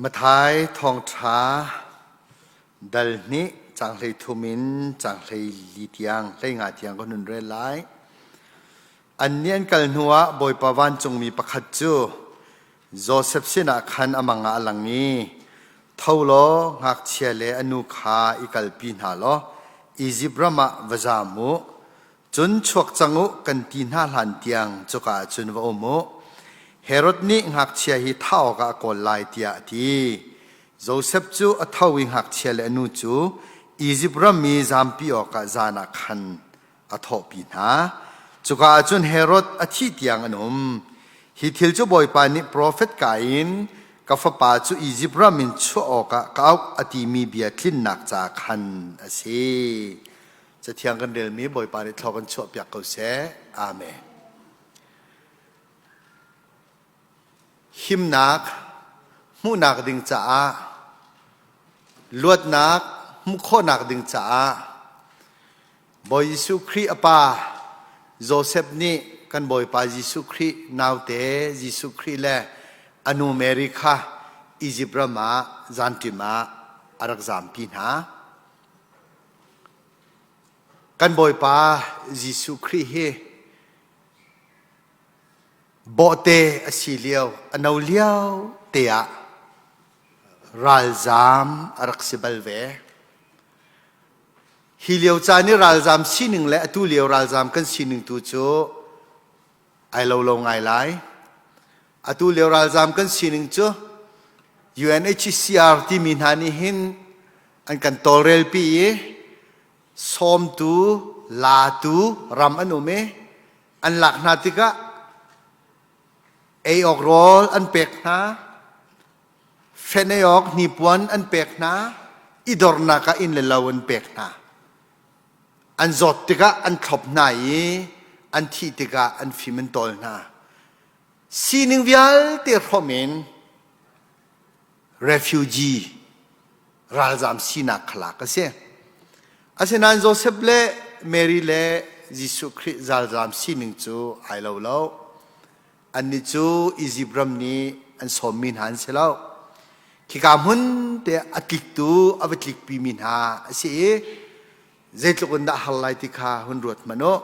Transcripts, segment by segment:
Matthai thawngṭha dal hnih caang 13 in caang 14 tiang 15 tiang kan hun rel lai. Annih an kal hnuah Bawipa vancungmi pakhat cu Josef sinah khan a mang ah a lang i, Tho law ngakchia le a nu kha i kalpi hna law Izipt ram ah va zaam u. Cun chuak cang u kan ti hna hlan tiang cuka ah cun va um u. Herod nih ngakchia hi thah awkah a kawl lai tiah a ti. Josef cu a tho i ngakchia le a nu cu Izipt ram i zampi awkah zan ah khan a thawhpi hna. Cuka ah cun Herod a thih tiang an um. Hi thil cu Bawipa nih profet ka in ka fapa cu Izipt ram in chuah awkah ka auh a timi bia tlinnak ca khan a si. Cathiang kan relmi Bawipa nih thlaw kan chuahpiak ko seh. Amen. Himnak hmuhnak ding caah luatnak hmuh khawhnak ding caah Bawi Jesuh Khrih a pa Joseph nih kan Bawipa Jesuh Khrih naute Jesuh Khrih le a nu Mary kha Izipt ram ah zanṭim ah a rak zampi hna. Kan Bawipa Jesuh Khrih hi bawhte a si lio, a no lio te ah ralzaam a rak si bal ve. Hi lio caan i ralzaam sining le atu lio ralzaam kan sining tu cu ai lo lo ngai lai. Atu lio ralzaam kan sining cu UNHCR timi hna nih hin an kan tawlrelpi i sawmtu, latu ram an um i an lak hna tikah ei awk rawl an pek hna, fen ei awk hnipuan an pek hna, i dornak ah inn le lo an pek hna. An zawt tikah an thlop hna i an thih tikah an fim an tawl hna. Sining vialte hrawm in refugee ralzam sinak kha lak a si. Asinain Joseph le Mary le Jesuh Khrih ralzam sining cu ai lo lo. Annih cu Izipt ram nih an sawmmi hna an si lo. Khika hmun te a tliktu a va tlikpimi hna a si i zeitluk in dah har lai ti kha hun ruat hmanh u.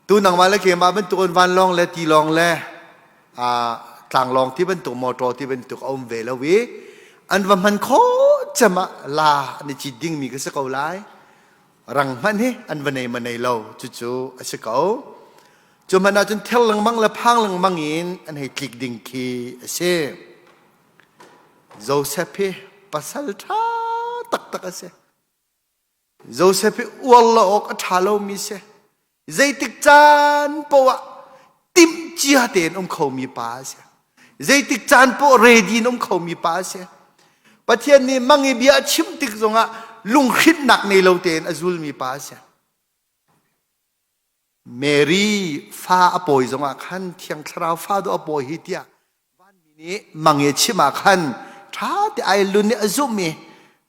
Tu nangmah le keimah bantukin vanlawng le tilawng le tlanglawng ti bantuk motor ti bantuk a um ve lo i an va hman khawh cem ah la an i cit dingmi ka si ko lai. Rang hmanh hi an va nei ma nei lo cucu a si ko. Cu hmanh ahcun ther lengmang le phang lengmang in an hei tlik ding khi a si. Joseph hi pasal ṭha taktak a si. Joseph hi uar lo awk a ṭha lomi si. Zeitik caan paoh ah timhcia tein um khomi pa a si. Zeitik caan paoh ready in um khomi pa a si. Pathian nih mang i bia a chim tik zongah lunghrinhnak nei lo tein a zulmi pa a si. Mary fa a pawi zongah khan Thiang Thlarau fa dawh a pawi hi tiah vanmi nih mang i a chim ah khan ṭha te ai lun i a zumh i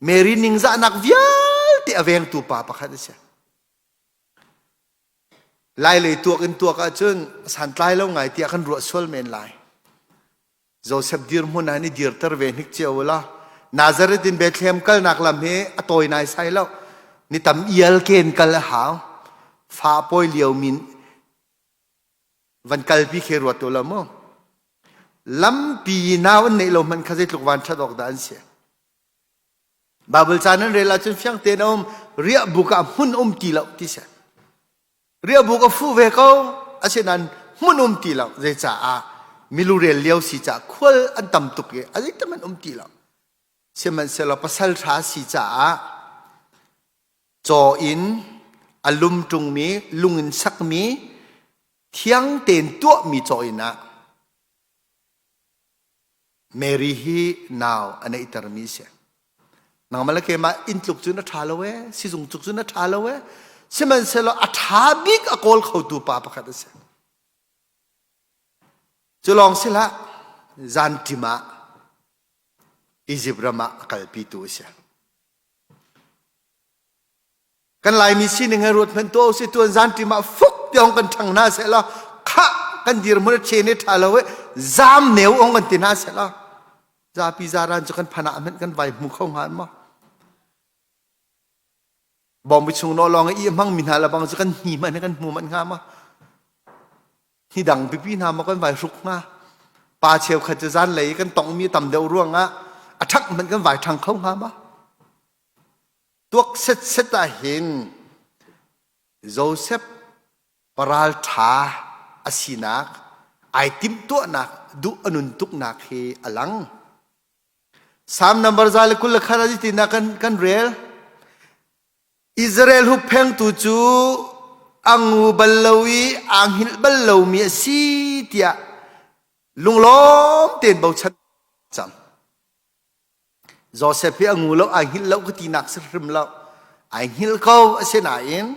Mary ningzahnak vialte a vengtu pa pakhat a si. Lai lei tuak in tuak ahcun santlai lo ngai tiah kan ruah sual men lai. Joseph dirhmun ah ni dirter ve hnik cio la. Nazareth in Bethlehem kalnak lam hi a tawi nai sai lo. Ni tam ial ken kal a hau. Fa pawi lio min van kalpi khe ruat tu la mu. Lampi nau an neih lo hmanh kha zeitluk van ṭhat awk dah an si. Bible ca nan rel ahcun fiang tein a um riahbuk ah hmun um ti lo ti si. Riahbuk a fuh ve ko asinain hmun um ti lo zeicaah milurel lio si caah khual an tam tuk i a zeitam an um ti lo. Sihmanhsehlaw pasal ṭha si caah caw in a lum ṭungmi lung in sakmi thiang tein tuahmi caw inn ah Mary hi nau a neihtermi a si. Nangmah le keimah inn tluk cu na ṭha lo ee, sizung tluk cu na ṭha lo ee. Sihmanhsehlaw a ṭha bik a kawl khotu pa pakhat a si. Cu lawng si hlah, zanṭim ah Izipt ram ah a kalpitu a si. Kan Laimi sining he ruat hmanh tuah usih tuan zanṭim ah fuk ti hong kan ṭhang hna seh law khah kan dirhmun a ṭhen i ṭha lo i zaam neu ong kan ti hna seh law. Zapi zaran cu kan phanah hmanh kan vai hmu kho hnga maw? Bawngbi chung naw lawng i hmang mi hna le bang cu kan hni hmanh kan hmu manh hnga maw? Hi dang pipi hna maw kan vai hruk hnga? Pa cheukhat cu zanlei i kan tongmi tam deuh ruangah a ṭhangh hmanh kan vai ṭhang kho hnga maw? Tuak setset ah hin Joseph paralṭha a sinak, ai timhtuahnak, duh a nun tuknak hi a lang. Psalm number 121 ah tinak kan, kan rel. Israel hupphengtu cu a ngu bal lo i aa hngilh bal lomi a si tiah lunglawm tein bochan cang. Joseph hi a ngu lo, ai hngilh lo ka tinak si hrim lo. Ai hngilh ko asinain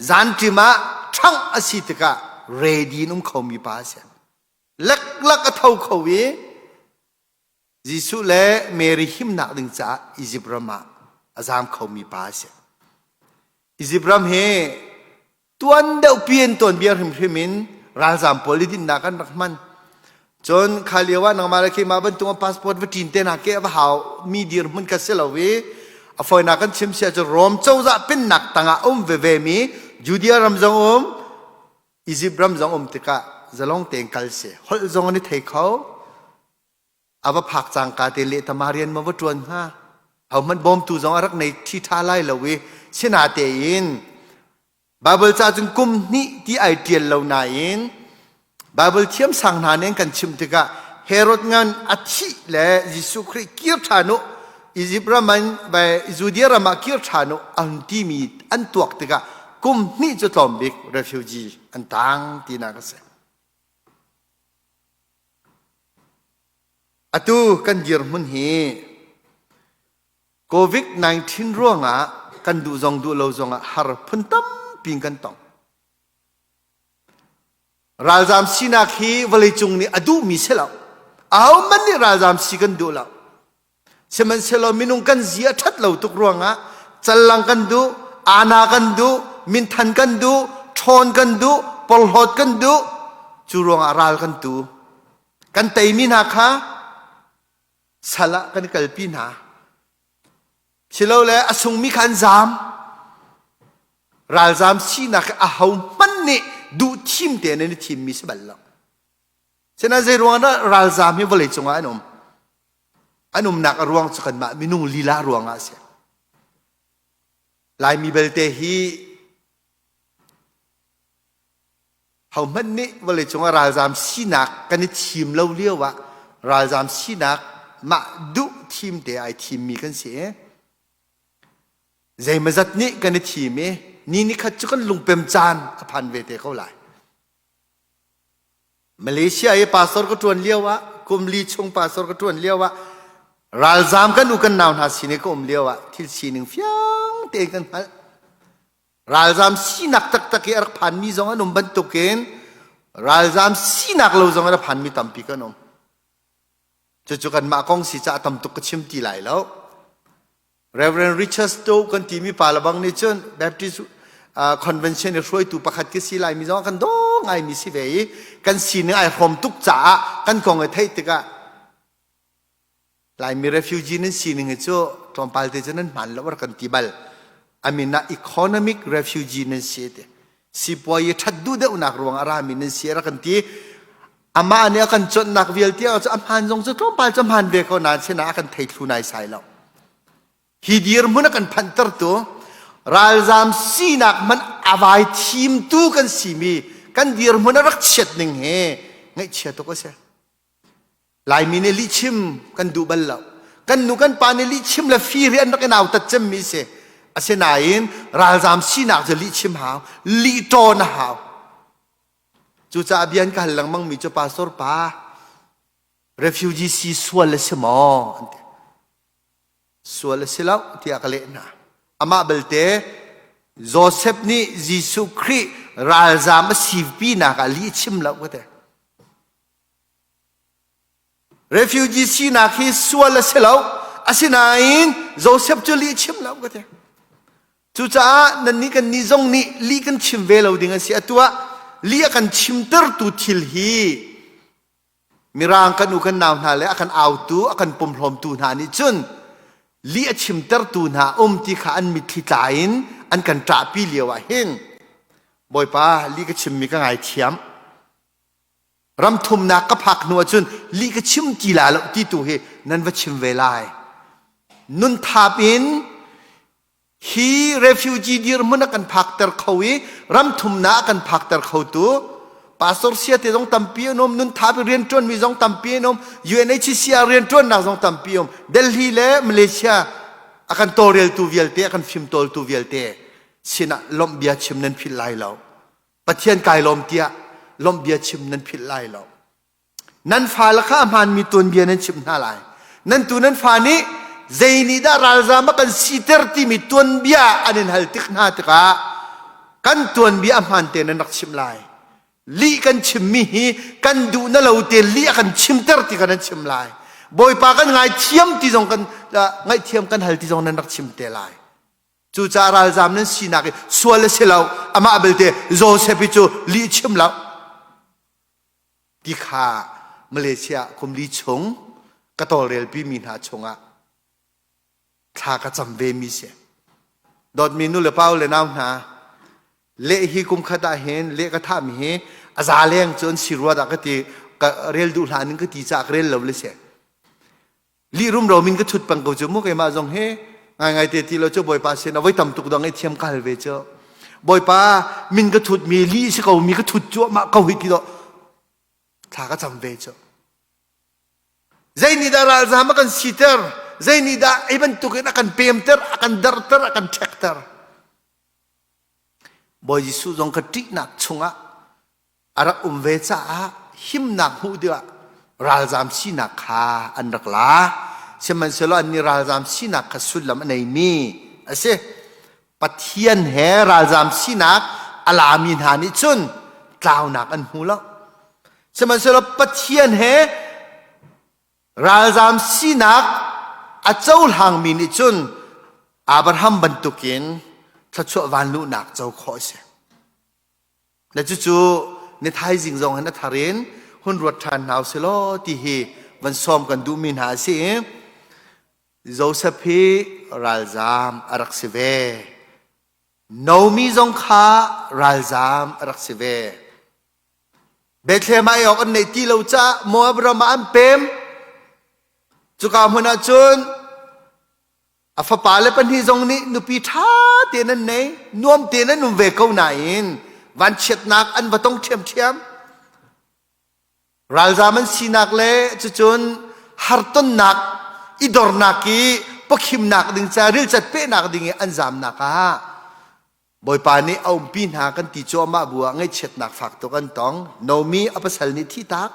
zanṭim ah ṭhangh a si tikah ready in um khomi pa a si. Leklak a tho kho i Jesuh le Mary himnak ding caah Izipt ram ah a zaam khomi pa a si. Izipt ram hi tuan deuh pi in tuanbia hrimhrim in ralzaam pawl i dinhnak an rak hman. Cun kha lio ah nangmah le keimah bantuk ah passport va ṭin te hna ke a va hau mi dirhmun kha si lo i a fawinak kan chim si ahcun Rom cozah pennak tangah um veve mi Judea ram zong um Izipt ram zong um tikah zalong tein kal si holh zong an i thei kho a va phak cangka te lehtama rian ma va ṭuan hnga hohmanh bawmtu zong a rak nei ṭhi ṭha lai lo i sinatein Baibal ca cun kum hnih ti ai ṭial lo nain Baibal thiamsang hna nih an kan chimh tikah Herod ngan a thih le Jesuh Khrih kir ṭhan u Izipt ram an Judea ram ah kir ṭhan u an timi an tuak tikah kum hnih cu tlawm bik refugee an tang tinak a si. Atu kan dirhmun hi COVID-19 ruangah kan duh zong duh lo zongah har phun tampi in kan tong. Ralzaam sinak hi vawleicung nih a duhmi si lo. Ahohmanh nih ralzaam si kan duh lo. Sihmanhsehlaw minung kan zi a ṭhat lo tuk ruangah callang kan duh, ana kan duh, minthan kan duh, ṭhawn kan duh, porhlawt kan duh. Cu ruangah ral kan tu. Kan teimi hna kha sal ah kan i kalpi hna. Silole a sungmi kha an zaam. Ralzaam sinak hi ahohmanh nih duh thim tein an i thimmi si bal lo. Sinain zei ruangah dah ralzaam hi vawleicung ah an um? An umnak a ruang cu kanmah minung lila ruangah a si. Laimi belte hi hohmanh nih vawleicung ah ralzaam sinak kan i thim lo lio ah ralzaam sinak mah duh thim te ai thimmi kan si i zeimazat nih kan i thim i ni nikhat cu kan lungpem caan a phan ve te ko lai. Malaysia i pastor ka ṭuan lio ah kum li chung pastor ka ṭuan lio ah ralzaam kan u kan nau hna sin i ka um lio ah thil sining fiang tein kan hngalh. Ralzaam sinak taktak i a rak phanmi zong an um bantukin ralzaam sinak lo zong in a phanmi tampi kan um. Cucu kanmah kong si caah tam tuk ka chim ti lai lo. Reverend Richard Stowe kan timi pa le bang nih cun Baptist convention i hruaitu pakhat ka si laimi zong kan daw ngaimi si ve i kan sining ai hrawm tuk caah kan kong i theih tikah Laimi refugee nan sining hi cu tlawmpal te cu nan hmaan lo rak kan ti bal. Amin ah economic refugee nan si te. Sipuai i ṭhat duh deuhnak ruang a rami nan si rak kan ti. Amah nih a kan cawnhnak vialte ah cu a hmaan zong cu tlawmpal cu hmaan ve ko nain sinah a kan thei thlu naisai lo. Hi dirhmun a kan phanhtertu ralzaam sinak hmanh a vai thimtu kan simi kan dirhmun a rak chiat ning hi ngaihchia tuk a si. Laimi nih lihchim kan duh bal lo. Kan nu kan pa nih lihchim le fir hi an rak i nautat cemmi si. Asinain ralzaam sinak cu lihchim hau, lihṭawn a hau. Cucaah bia an ka hal lengmangmi cu pastor pa refugee si sual a si maw an ti. Sual a si lo tiah ka leh hna. Amah belte Joseph nih Jesuh Khrih ralzaam a sipinak ah lih chim lo ka ti. Refugee sinak hi sual a si lo. Asinain Joseph cu lih chim lo ka ti. Cucaah nannih kan nih zong nih lih kan chim ve lo ding a si. Atu ah lih a kan chimtertu thil hi Mirang kan u kan nau hna le a kan autu, a kan pumhlawmtu hna nih cun lih a chimtertu hna um ti kha an mitthli tla in an kan ṭahpi lio ah hin Bawipa lih ka chimmi ka ngaithiam. Ram thumnak ka phak hnu ahcun lih ka chim ti la lo ti tu hi nan va chim ve lai. Nun thap in hi refugee dirhmun a kan phakter kho i ram thumnak a kan phakter khotu pastor sia te zong tampi an um nun thapi rianṭuan mi zong tampi an um UNHCR rianṭuannak zong tampi um Delhi le Malaysia a kan tawlreltu vialte a kan fimtawltu vialte sinah lawmh bia chim nan philh lai lo Pathian kai lawm tiah lawmh bia chim nan philh lai lo Nan fale kha a hmaanmi tuanbia nan chimh hna lai. Nan tu nan fa nih zei nih dah ralzaam a kan siter timi tuanbia an in hal tik hna tikah kan tuanbia a hmaan te nan rak chimh lai. Lih kan chimmi hi kan duh na lo te lih a kan chimter ti kha nan chim lai. Bawipa kan ngaithiam ti zong kan ngaihthiam kan hal ti zong nan rak chim te lai. Cucaah ralzaam nan sinak i sual a si lo. Amah belte Joseph hi cu lih chim lo. Ti kha Malaysia kum li chung ka tawlrelpi mi hna chungah thla ka cam ve mi si. Dawtmi nu le pa le nau hna, leh hi kum khat ah hin leh ka thahmi hi a za leng cu an si rua dah ka ti ka rel duh hlan in ka ti caah ka rel lo le si. Lih rumro min ka thut peng ko cu mu keimah zong hi ngaingai te ti lo cu Bawipa sin a voi tam tuk dong i thiam ka hal ve cu. Bawipa min ka thut mi lih si ko mi ka thut cuahmah ko hi ti do thla ka cam ve cu. Zei nih dah ralzam a kan siter? Zei nih dah ei bantukin a kan pemter, a kan darter, a kan ṭhekter? Bawi Jesuh zong ka ṭihnak chungah a rak um ve caah himnak hmuh dingah ralzam sinak kha an rak la. Sihmanhsehlaw annih ralzam sinak kha sullam a neimi a si. Pathian he ralzam sinak a lami hna nih cun tlaunak an hmu lo. Sihmanhsehlaw Pathian he ralzam sinak a cohlangmi nih cun Abraham bantukin thluachuah vanluhnak co khawh a si. Le cucu ni thaizing zong hin a thar in hun ruat ṭhan hna usih law ti hi van sawm kan duhmi hna a si i Joseph hi ralzaam a rak si ve. Nomi zong kha ralzaam a rak si ve. Bethlehem ah ei awk an neih ti lo caah Moab ram ah an pem. Cuka hmun ah cun A fapale pahnih zong nih nupi ṭha tein an nei, nuam tein an um ve ko nain vanchiatnak an va tong ṭhiamṭhiam. Ralzaam an sinak le cucun hartonnak i dornak i pawkhimnak ding ca rilcat pehnak ding i an zamnak ah Bawipa nih a umpi hna kan ti cuahmah bu ah ngaihchiatnak fak tuk an tong. Nomi a pasal nih thihtak.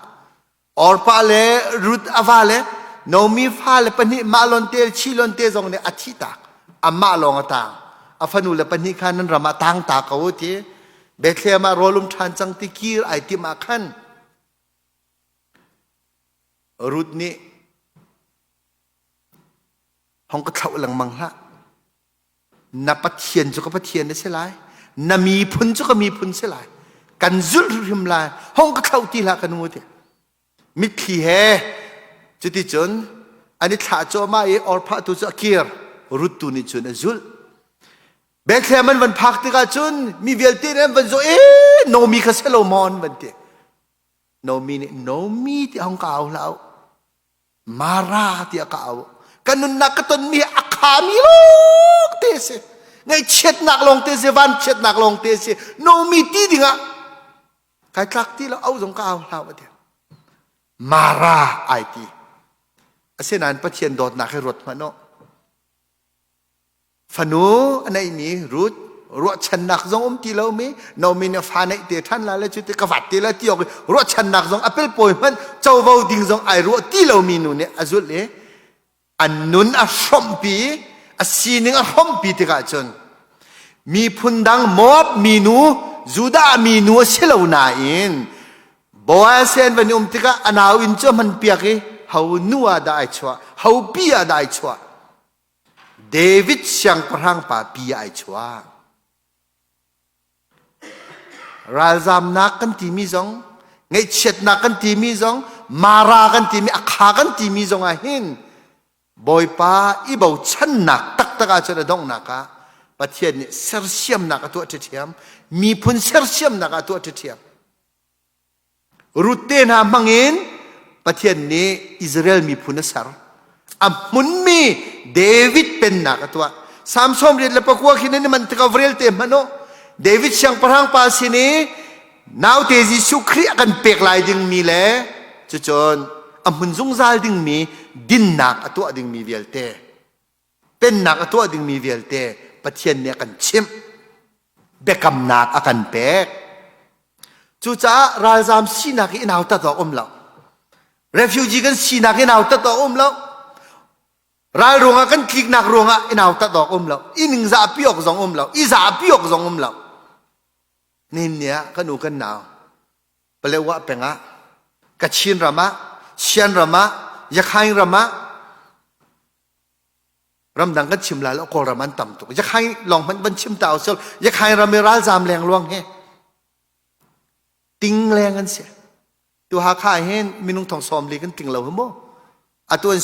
Orpah le Ruth a va le Naomi fale pahnih Mahlon te Chilon te zong nih a thih tak. Amah lawng a tang. A fanu le pahnih kha nan ram ah tang ta ko ti. Bethlehem ah rawl um ṭhan cang ti kir ai tim ah khan Ruth nih hong ka thlauh lengmang hlah. Na Pathian cu ka Pathian na si lai. Na miphun cu ka miphun si lai. Kan zulh hrimhrim lai. Hong ka thlauh ti hlah ka nu ti. Mitthli he cuticun an i thlah cuahmah i Orphah tu cu a kir. Ruth tu nih cun a zulh. Bethlehem an van phak tikah cun mi vialte nih an van zawh ee Nomi kha si lo maw an van ti. Nomi nih Nomi ti hong ka au hlah u. Mara tiah ka au. Ka nunnak ka tonmi a khami lawng te si. Ngaihchiatnak lawng te si, vanchiatnak lawng te si. Nomi ti dingah kai tlak ti lo, au zong ka au hlah ati. Mara ai ti. Asinain Pathian dawtnak hi ruat hmanh u. Fanu a neihmi Ruth ruahchannak zong um ti lomi Naomi nih fa neih te ṭhan la le cu ti ka vat te la ti awk ruahchannak zong a pelpawi hmanh covo ding zong ai ruah ti lomi nu nih a zulh i an nun a hrawmhpi a sining a hrawmhpi tikah cun miphun dang Moab minu Judah minu a si lo nain Boaz he an van i um tikah a nau inn cu a hman piak i ho nu ah dah ai chuah ho pi ah dah ai chuah David siangpahrang pa pi ai chuah. Ralzamnak kan timi zong, ngaihchiatnak kan timi zong, Mara kan timi a kha kan timi zong ah hin Bawipa i bochannak taktak ahcun a donghnak ah Pathian nih sersiamnak a tuah ṭhiam, miphun sersiamnak a tuah ṭhiam. Ruth te hna hmangin Pathian nih Israel miphun a ser. A hmunmi David pennak a tuah. Salm 89 khin nan i manh tikah vrel te hmanh u. David siangpahrang pa sin i naute Jesuh Khrih a kan pek lai dingmi le cucun a hmun zungzal dingmi dinnak a tuah dingmi vialte pennak a tuah dingmi vialte Pathian nih a kan chimh biakamnak a kan pek cucaah ralzam sinak hi i nautat awk um lo refugee kan sinak hi nautat awk um lo ral ruangah kan tliknak ruangah i nautat awk um lo i ningzahpi awk zong um lo i zahpi awk zong um lo nihin ni ah kan u kan nau Palewa peng ah Kachin ram ah Sian ram ah Yakhaing ram ah ramdang kan chim lai lo Kawlram an tam tuk Yakhaing lawng hmanh van chim ta usih Yakhaing ram i ralzam leng luang he ting leng an si tu Hakha hin minung thong sawm li kan tling lo hi mu atu an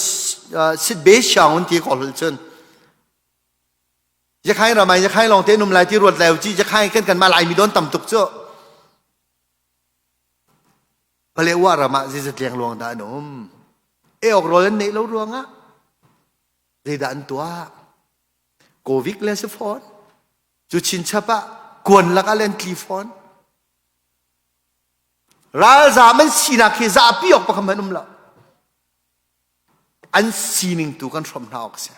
sit be siang un ti ko hol cun Yakhaing ram ah Yakhaing lawng te num lai ti ruat lai u ci Yakhaing kan kan mah Laimi don tam tuk cu Palewa ram ah zeizat lengluang dah an um? Ei awk rawl an neih lo ruangah zeidah an tuah? Covid le si fawn. Cu chinchap ah kuan lakah le an tli fawn. Ralzaam an sinak hi zahpi awk pakhat hmanh um lo. An sining tu kan hrawm hna awk a si.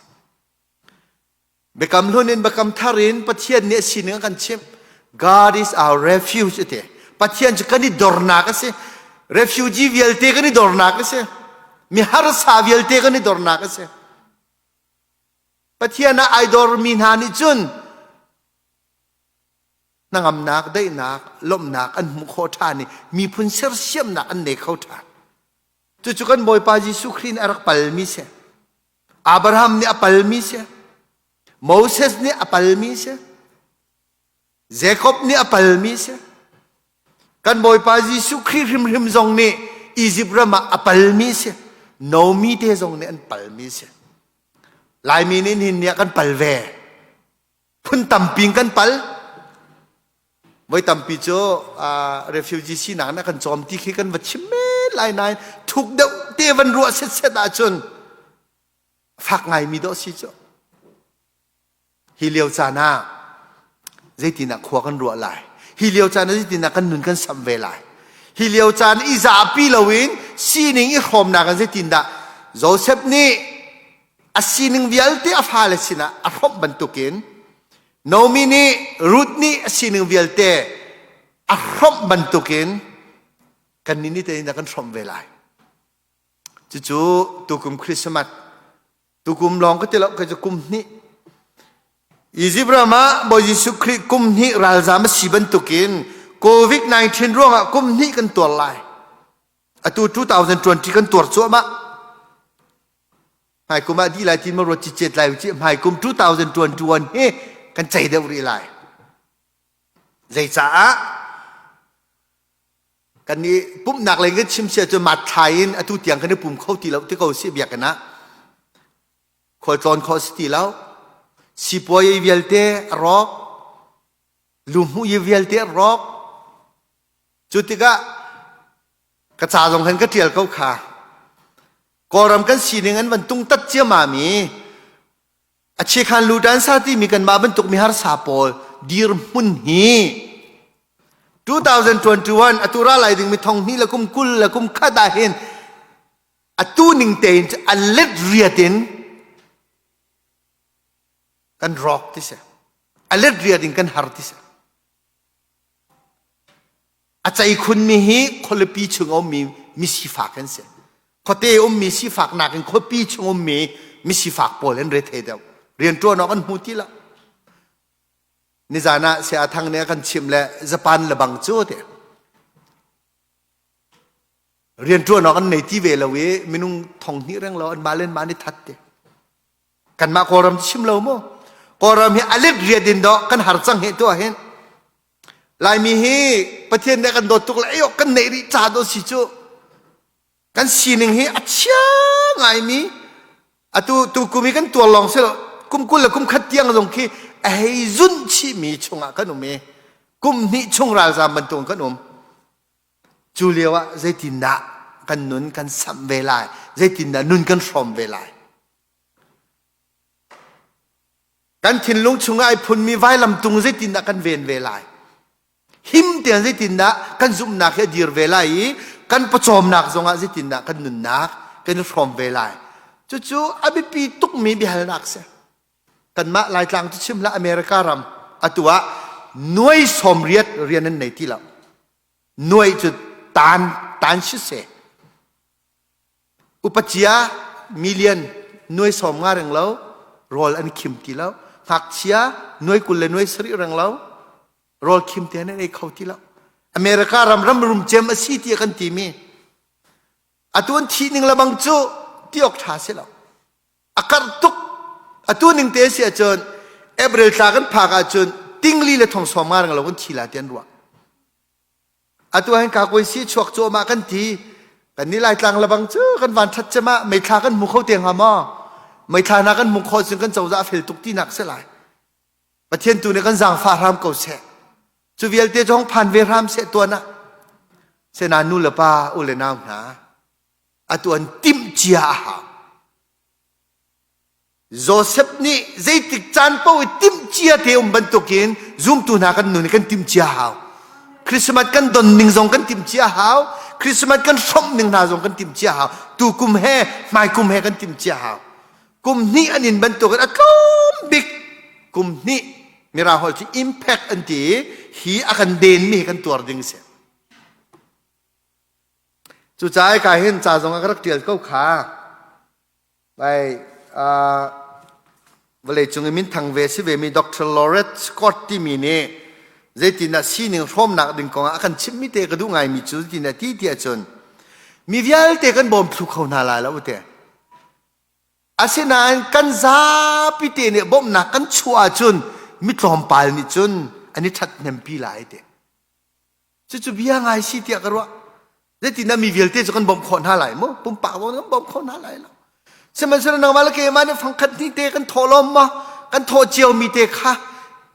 Biakam hlun in biakam thar in Pathian nih a sining a kan chimh. God is our refuge a ti. Pathian cu kan i dornak a si. Refugee vialte kan i dornak a si. Mi harsa vialte kan i dornak a si. Pathian ah ai dormi hna nih cun hnangamnak, daihnak, lawmhnak an hmuh khawh ṭhan i miphun sersiamnak an nei kho ṭhan. Cucu kan Bawipa Jesuh Khrih nih a rak palmi si. Abraham nih a palmi si. Moses nih a palmi si. Jacob nih a palmi si. Kan Bawipa Jesuh Khrih hrimhrim zong nih Egypt ram ah a palmi si. Nomi te zong nih an palmi si. Laimi nih nihin ni ah kan pal ve. Phun tampi in kan pal. Voi tampi cu refugee sinak na kan cawm ti khi kan va chim men lai nain thuk deuh te van ruah setset ahcun fak ngaimi dawh si cu. Hi lio caan ah zeitinah khua kan ruah lai. Hi lio caan ah zeitinah kan nun kan samh ve lai. Hi lio caan i zapi loin sining i hrawmnak in zeitindah Joseph nih a sining vialte a fale sinah a hrawmh bantukin Naomi nih Ruth nih a sining vialte a hrawmh bantukin kannih nih tein kan hrawmh ve lai. Cucu tukum Christmas tukum lawng ka ti lo ka cu kum hnih Egypt ram ah Bawi Jesuh Khrih kum hnih ralzam a si bantukin COVID-19 ruangah kum hnih kan tuar lai. Atu 2020 kan tuar cuahmah. Hmaikum ah dih lai ti ma ruat cicet lai ucih hmaikum 2021 hi kan cei deuh rih lai. Zeicaah kan i pumhnak lei kan chim sia cu mat thlai in atu tiang kan i pum kho ti lo ti ko si biakinn ah khualtlawn khawh si ti lo sipuai vialte a rawk luhmuh i vialte a rawk cu tikah ka ca zong khan ka ṭial ko kha Kawlram kan sining an van tungtat ciammam i a chiakhan lutan sa timi kanmah bantuk mi harsa pawl dirhmun hi 2021 atu ra lai dingmi thong hnih le kum 20 le kum khat ah hin atu ning tein a let riat in kan rawk ti si a let riat in kan har ti si A cei khunmi hi khualipi chung a ummi misifak an si. Khuate ummi sifak nakin khuapi chung ummi misifak pawl an rethei deuh. Rianṭuan awk an hmu ti lo. Nizan ah Saya Thang nih a kan chimh le Japan le bang cu te. Rianṭuan awk an nei ti ve lo i minung thong hnih reng lo an mah le mah an i that te. Kanmah Kawlram chim lo mu. Kawlram hi a let riat in dawh kan har cang hi tu ah hin. Laimi hi Pathian nih kan dawt tuk le ayo kan neih rih ca do si cu. Kan sining hi a chia ngaimi atu tu kum i kan tuar lawng si lo kum 20 le kum khat tiang zong khi a hei zunh chihmi chungah kan um i kum hnih chung ralzam bantuk kan um. Cu lio ah zeitindah kan nun kan samh ve lai zeitindah nun kan hrawm ve lai kan thinlung chungah ai phunmi vailamtung zeitindah kan ven ve lai him tein zeitindah kan zumhnak hi a dir ve lai i kan pawcawmnak zongah zeitindah kan nunnak kan i hrawm ve lai cucu a biapi tukmi biahalnak si kanmah laitlang cu chim hlah America ram atu ah nuai 80 rian an nei ti lo nuai cu tan tan si se Upacia million nuai 50 reng lo rawl an khim ti lo ngakchia nuai 20 le nuai 70 reng lo rawl khim te an ei kho ti lo America ram ram rum cem a si ti kan timi atu an thih ning lebang cu ti awk tha si lo a karh tuk atu ning te si ahcun April thla kan phak ahcun tingli le thong 50 reng lo kan thi la ti an ruah Atu hin kakuaisi chuak cuahmah kan ti. Kan nih Laitlang lebang cu kan van ṭhat cem ah meithla kan hmu kho te hnga maw? Meithla hna kan hmu khawh cun kan cozah a fel tuk tinak si lai. Pathian tu nih kan zaangfah hram ko seh. Cu vialte cu hong phan ve hram seh tuan ah. Sena nu le pa u le nau hna atu an timh cia a hau. Joseph nih zeitik caan paoh i timhcia te um bantukin zumtu hna kan nun i kan timhcia hau. Christmas kan don ning zong kan timhcia hau. Christmas kan hrawmh ning hna zong kan timhcia hau. Tu kum he hmai kum he kan timhcia hau. Kum hnih an in bantukin a tlawm bik kum hnih mirang holh cu impact an ti i hi a kan den mi hi kan tuar ding si. Cucaah ka hin ca zong a ka rak tial ko kha. Lai uh, vawleicung i minthang ve si vemi Dr. Lorette Scott timi nih zeitindah sining hrawmnak ding kongah a kan chimhmi te ka duh ngaimi cu zeitindah ti ti ahcun mi vialte kan bawm thlu kho hna lai lo te. Asinain kan zapi te nih bawmhnak kan chuah ahcun mi tlawmpal nih cun an i ṭhathnempi lai te. Cucu bia ngai si tiah ka ruah. Zeitindah mi vialte cu kan bawmh khawh hna lai mu? Pumpak zong kan bawmh khawh hna lai lo. Sihmanhsehlaw nangmah le keimah nih fangkhat hnih te kan thawh lawm ma? Kan thawh cio mi te kha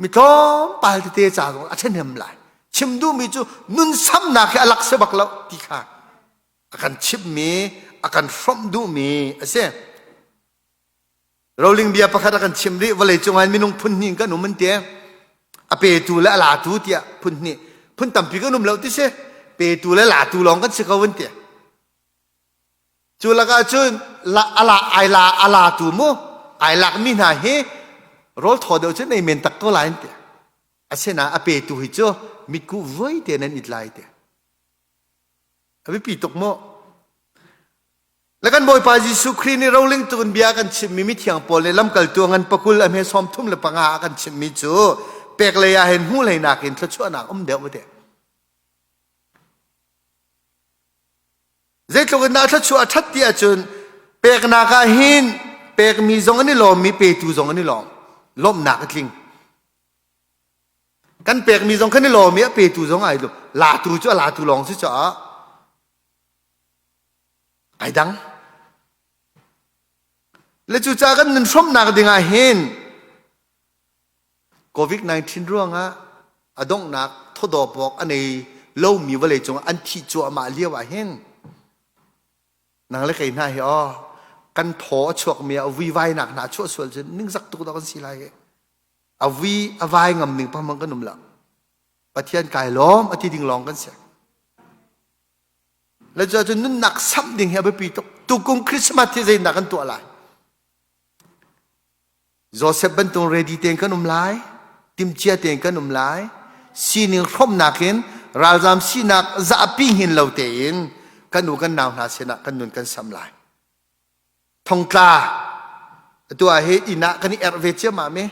mi tlawmpal tete ca zong a ṭhahnem lai. Chim duhmi cu nun samnak hi a lak si bak lo ti kha a kan chimhmi, a kan hrawmh duhmi a si. Roling bia pakhat a kan chim rih vawlei cungah minung phun hnih kan um an ti a petu le a latu tiah phun hnih phun tampi kan um lo ti si petu le latu lawng kan si ko an ti cu lakah cun la ala ai la a latu mu ai lak mi hna hi rawl thaw deuh cun ei men tak ko lai an ti asina a petu hi cu mitkuh voi te nan it lai ti a biapi tuk mu Le kan Bawipa Jesuh Khrih nih roling tuk in bia a kan chimhmi mithiang Paul nih lamkaltu a ngan pakul a hme 35 a kan chimhmi cu pek lei ah hin hmuh lei nakin thluachuahnak um deuh te. Zeitluk in dah thluachuah a ṭhat ti ahcun peknak ah hin pekmi zong an i lawm i petu zong an i lawm. Lawmhnak a tling. Kan pekmi zong kan i lawm i a petu zong ai lawm. Latu cu a latu lawng si caah Ai dang. Le cucaah kan nun hrawmnak dingah hin COVID-19 ruangah a donghnak thawdawp awk a nei lomi vawlei cungah an thih cuahmah lio ah hin nang le kei hna hi aw kan thaw a chuakmi ah vuivainak hna chuah sual cun ningzak tuk dah kan si lai hi a vui a vai ngam ning pangmang kan um lo Pathian kai lawm a ti ding lawng kan si Le cu ahcun nunnak samh ding hi a biapi tuk. Tukum Christmas hi zeitindah kan tuah lai? Joseph bantuk ready tein kan um lai, timcia tein kan um lai, sining hrawmnak in ralzam sinak zahpi hin lo tein kan u kan nau hna sinah kan nun kan sam lai. Thongtla atu ah hi inn ah kan i erh ve ciammam i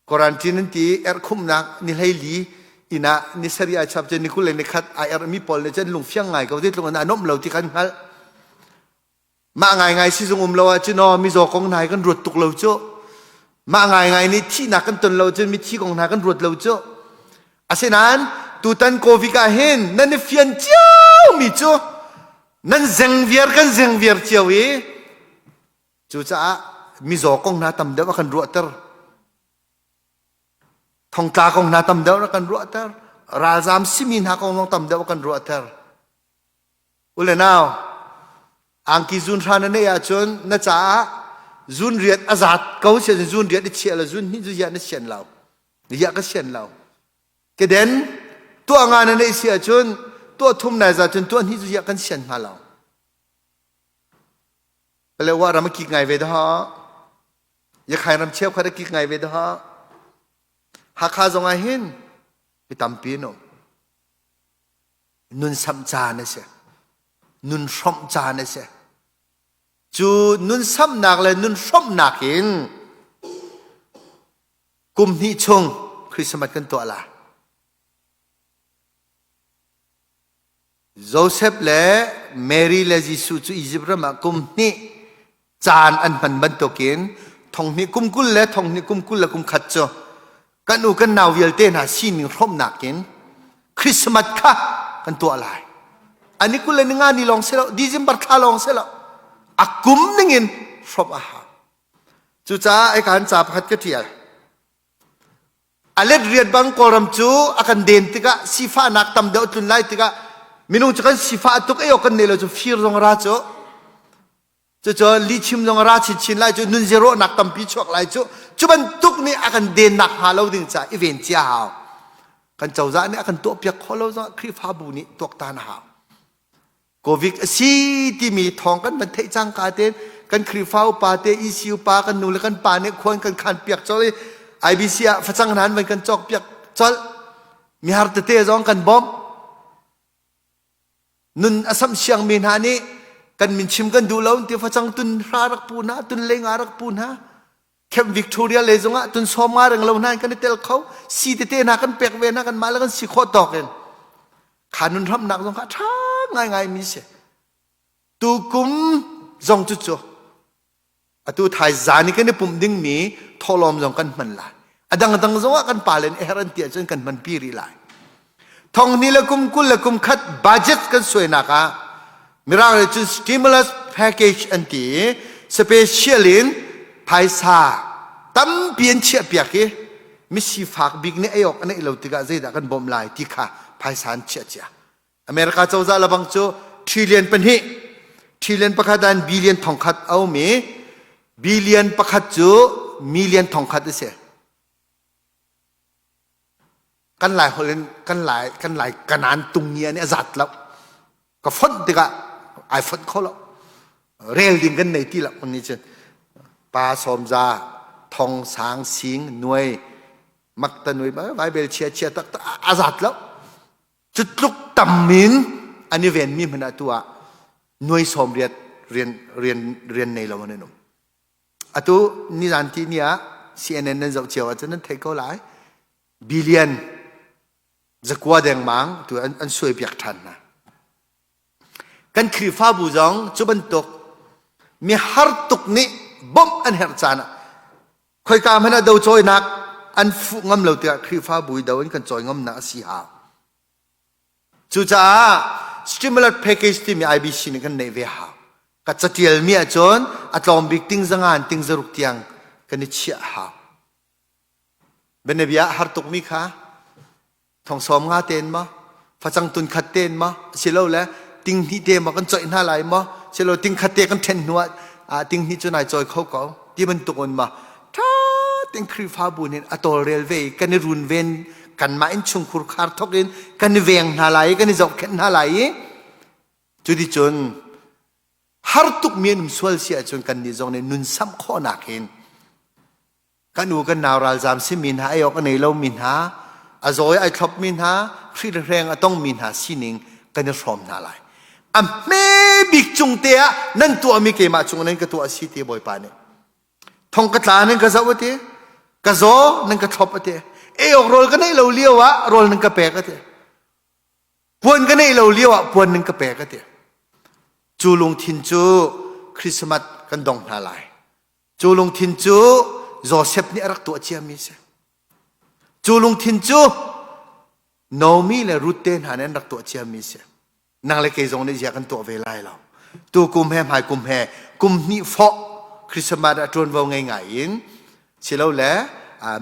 Quarantine an ti i erhkhumhnak ni 14 inn ah ni sarih ai chap cun ni 21 ai erhmi pawl nih cun lungfiang ngai ko zeitluk in a nuamh lo ti kan hngalh. Mah ngaingai sizung um lo ahcun aw mizaw kong hna hi kan ruat tuk lo cu. Mah ngaingai nih thihnak kan ton lo cun mithi kong hna kan ruat lo cu. Asinain tutan COVID ah hin nan i fian ciomi cu. Nan zeng viar kan zeng viar cio i cucaah mizaw kong hna tam deuh a kan ruahter. Thongtla kong hna tam deuh a kan ruahter. Ralzam simi hna kong zong tam deuh a kan ruahter. U le nau, angki zun hra na neih ahcun na caah zun riat a zat ko si zun riat i chiah lo zun hnih zu ziah na sian lo. Ziah ka sian lo. Keden tuah nga na neih si ahcun tuah thum nai za cun tuah hnih zu ziah kan sian hnga lo. Pale wa ram a kik ngai ve dah. Yakhai ram cheukhat a kik ngai ve dah. Hakha zong ah hin mi tampi an um. Nun samh caan a si. Nun hrawmh caan a si. Cu nun samhnak le nun hrawmhnak in kum hnih chung Christmas kan tuah lai. Joseph le Mary le Jesuh cu Egypt ram ah kum hnih caan an hman bantukin thonghnih kum 20 le thonghnih kum 20 le kum khat cu kan u kan nau vialte hna sining hrawmnak in Christmas kha kan tuah lai. Ani 20 le ninga ni lawng si lo, December thla lawng si lo, a kum ningin hrawmh a hau. Cucaah ai kan ca pakhat ka ṭial. A let riat bang Kawlram cu a kan den tikah sifahnak tam deuh tlun lai tikah minung cu kan sifah tuk ei awk kan nei lo cu fir zong a ra cu. Cucu lihchim zong a ra chinchin lai cu nun zerawhnak tampi chuak lai cu cu bantuk nih a kan dennak hnga lo ding caah i ven cia hau. Kan cozah nih a kan tuahpiak khawh lo zongah Khrihfabu nih tuaktan a hau. Covid a si timi thawng kan van theih cangka tein kan Khrihfa upa te EC upa kan nu le kan pa nih khuan kan khan piak colh i IBC ah facang hna an van kan cawk piak colh. Mihar tete zong kan bawmh. Nun a samh siangmi hna nih kan min chim kan duh lo ti facang tun hra rak pu hna tun le nga rak pu hna Camp Victoria le zongah tun sawm nga reng lo hna in kan i tel kho si tete hna kan pek ve hna kan mah le kan si khawh tawk in kha nun hramnak zong kha ṭha ngaingai mi si tukum zong cu cu atu thai zan i kan i pumh dingmi thawhlawm zong kan hman lai a dangdang zong ah kan pale nih her an ti ahcun kan hman pi rih lai thong ni le kum 20 le kum khat budget kan suainak ah mirang nih cun stimulus package an ti i special in phaisa tampi an chiah piak i misifak bik nih ei awk a neih lo tikah zeidah kan bawmh lai ti kha phaisa an chiah cia America cozah lebang cu trillion pahnih trillion pakhat ah billion thongkhat a um i billion pakhat cu million thongkhat a si kan lai holh in kan lai kan lai kanan tung nia nih a zat lo ka fonh tikah ai fonh kho lo rel ding kan nei ti lo ni cun pa sawm za thong sang sing nuai makta nuai Bible chia chia tak tak a zat lo Cu tluk tam in an i venmi hmanh ah tu ah nuai sawm riat rian rian rian nei lo an um. Atu nizan ti ni ah CNN nan zoh cio ahcun nan theih ko lai. Billion zakua dengmang tu an, an suai piak ṭhan hna. Kan Khrihfabu zong cu bantuk mi har tuk nih bawmh an herh caan ah Khoika hmanh ah do cawinak an fuh ngam lo tiah Khrihfabu i do in kan cawi ngamnak a si hau. Cucaah stimulus package timi IBC nih kan neih ve hau. Ka catialmi ahcun a tlawm bik ting zanga in ting zaruk tiang kan i chiah hau. Bianabia har tukmi kha Thong sawm nga tein maw? Facang tun khat tein maw? Silole ting hnih te maw kan coih hna lai maw? Silo ting khat te kan ṭhen hnu ah ting hnih cu nai cawi kho ko. Ti bantuk in ma ṭha tein Khrihfabu nih a tawlrel ve i kan i runven kanmah innchungkhur khar thok in kan i veng hna lai i kan i zohkhenh hna lai i cuticun har tukmi an um sual si ahcun kannih zong nih nun samh khawhnak in Kan u kan nau ralzaam simi hna, ei awk a nei lomi hna, a zaw i ai thlopmi hna, hri le hreng a tongmi hna sining kan i hrawm hna lai. A hme bik cung te ah nan tuahmi keimah cung nan ka tuah a si ti Bawipa nih. Thong ka tla nan ka zoh a ti, ka zaw nan ka thlop a ti, ei awk rawl ka neih lo lio ah rawl nan ka pek a ti. Puan ka neih lo lio ah puan nan ka pek a ti. Cu lungthin cu Christmas kan dong hna lai. Cu lungthin cu Josef nih a rak tuah ciami a si. Cu lungthin cu Naomi le Ruth te hna nih an rak tuah ciami a si. Nang le kei zong nih ziah kan tuah ve lai lo. Tu kum he hmai kum he kum hnih fawh Christmas ah ṭuanvo ngei ngai in silole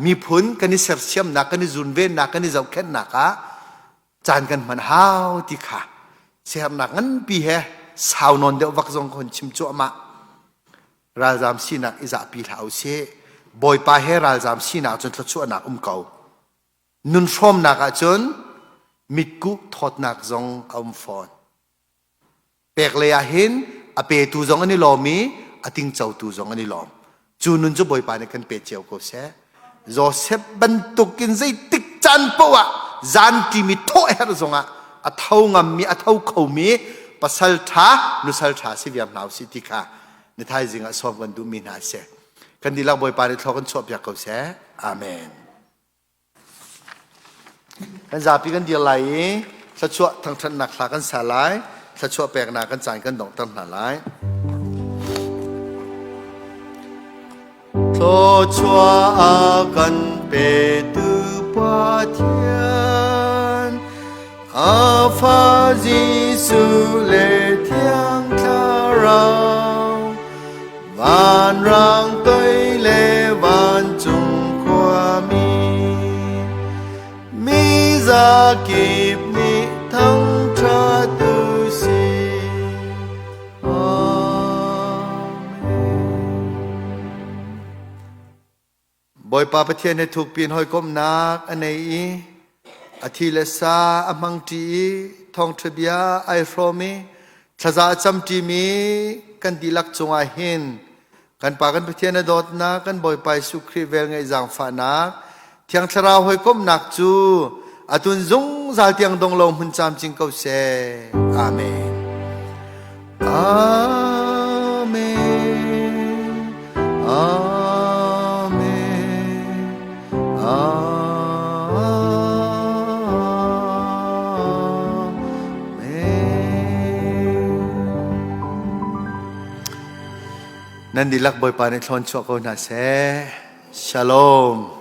miphun kan i sersiamnak kan i zunvennak kan i zohkhenhnak ah caan kan hman hau ti kha siaherhnak nganpi he sau nawn deuh vak zong ka hun chim cuahmah. Ralzam sinak i zahpi hlah usih. Bawipa he ralzam sinak cun thluachuahnak um ko. Nun hrawmnak ahcun mitkuh thawtnak zong a um fawn. Pek lei ah hin a petu zong an i lawm i a tingcotu zong an i lawm. Cu nun cu Bawipa nih kan pe cio ko seh. Joseph bantukin zeitik caan paoh ah zan ṭimi thawh herh zongah a tho ngammi a tho khomi pasal ṭha nusal ṭha si viar hna usih ti kha ni thaizing ah sawm kan duhmi hna a si. Kan dihlak Bawipa nih thlaw kan chuahpiak ko seh. Amen. Kan zapi kan dir lai i thluachuah thangṭhatnak hla kan sa lai. Thluachuah peknak kan caan kan donghter hna lai. Thluachuah a kan petu Pathian, a fa Jesuh le Thiang Thlarau, Vanrang toi le vancung khuami mi zakip nih thangṭhat u sih. Amen. Bawipa Pathian he thukpi in hawikomhnak a nei i a thi le sa a hmangṭi i thawngṭha bia ai hrawm i thlaza a camṭimi kan dihlak cungah hin kan Pa kan Pathian a dawtnak kan Bawipa Jesuh Khrih velngeih zaangfahnak Thiang Thlarau hawikomhnak cu atun zungzal tiang dong lo hmun camcin ko seh. Amen. Amen. Amen. Amen. Nan dihlak Bawipa nih thlawn chuah ko hna seh. Shalom.